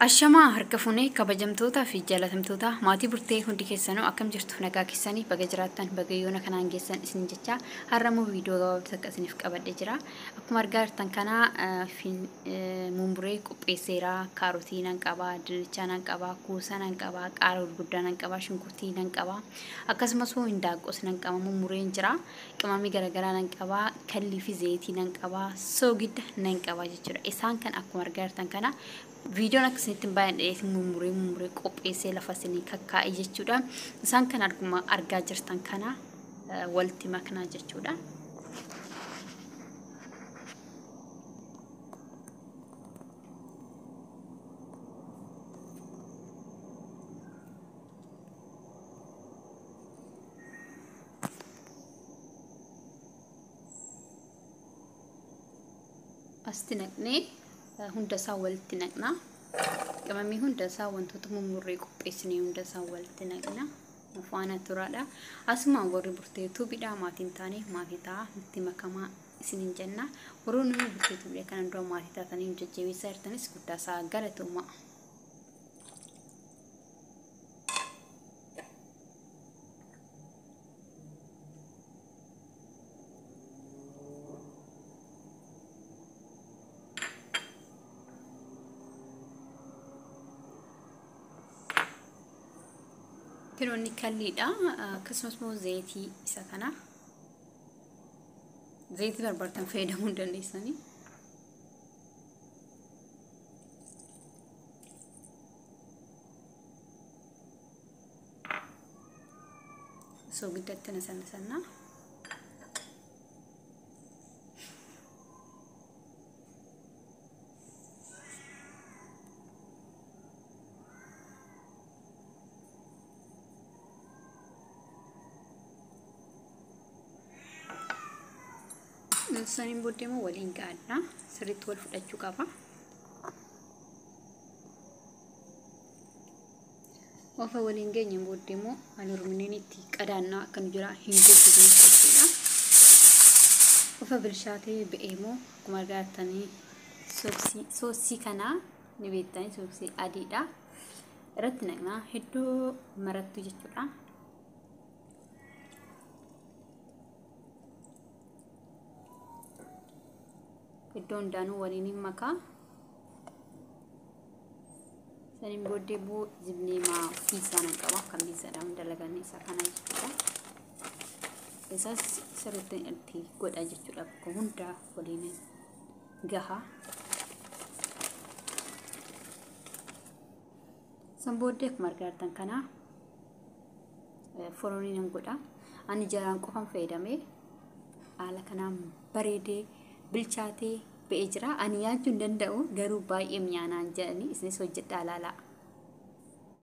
Ashamaa harka fuunee kabajamtootaa fi jaalatamtoota maatii burtee hundi keessanuu akkam jirtu nagaa keessanii baga jiraattan baga yoona kanaan geessan isin jecha har'a immoo viidiyoo gabaabaa takka isiniif qabadhee jira. Akkuma argaa jirtan kana mumburee qopheesseera. Kaarotii nan qaba, dinnichaa nan qaba, kuusaa nan qaba, qaaraa gurguddaa nan qaba, shunkurtii nan qaba. Akkasumas immoo hindaaqqoos nan qaba, mummureen jira. Qimamii garaagaraa nan qaba, kallii fi zayitii nan qaba, soogidda nan qaba jechuudha. Isaan kan akkuma argaa jirtan kana viidiyoon akkasinitti baay'een dheetii mummuree mummuree qopheessee lafa isinii kakkaa'e jechuudha. Isaan kan arguma argaa jirtan kana walitti maknaa jechuudha. Asitti naqnee hunda isaa walitti naqna. Qimamii hunda isaa wantoota mummurree qopheessinee hunda isaa walitti naqna. Faana turaadha. Asumaan warri burtee tuubiidha maatiin taane maatii ta'a itti makamaa isiniin jenna. Warroonni immoo burtee tuubiidha kana dura maatii taatanii jajjabeessaa jirtanis guddaa isaa galatooma. Kiroonni kalliidha. Akkasumas immoo zayitii isa kana. Zayitii barbaadan fayyadamuu hin dandeessanii. Soogidda na sana sana. Saniin booddee immoo waliin gaadha. Sirriitti wal fudhachuu qaba. Ofa waliin geenyeen booddee immoo alurminiin itti qadaannaa akka nu jira hin goggogne jechuudha. Ofa bilchaatee ba'ee immoo akkuma argaa jirtanii soosii kanaa ni beektanii soosii adiidha. Irratti naqnaa hedduu marattu jechuudha. Iddoo hundaanuu waliin hin makaa. Saniin booddee immoo zibneemaa piizaa nan qaba. Kan piizaadhaan dalagan isa kana jechuudha. Isas sirriitti itti godha jechuudha. Bakka hundaa waliin gaha. San booddee akkuma argaa jirtan kana foronii nan godha. Ani jaraan qofan fayyadamee haala kanaan bareedee bilchaatee ba'ee jira. Ani nyaachuu hin danda'u garuu baay'ee mi'aanaan jedhanii isinis hojjedhaa ilaalaa.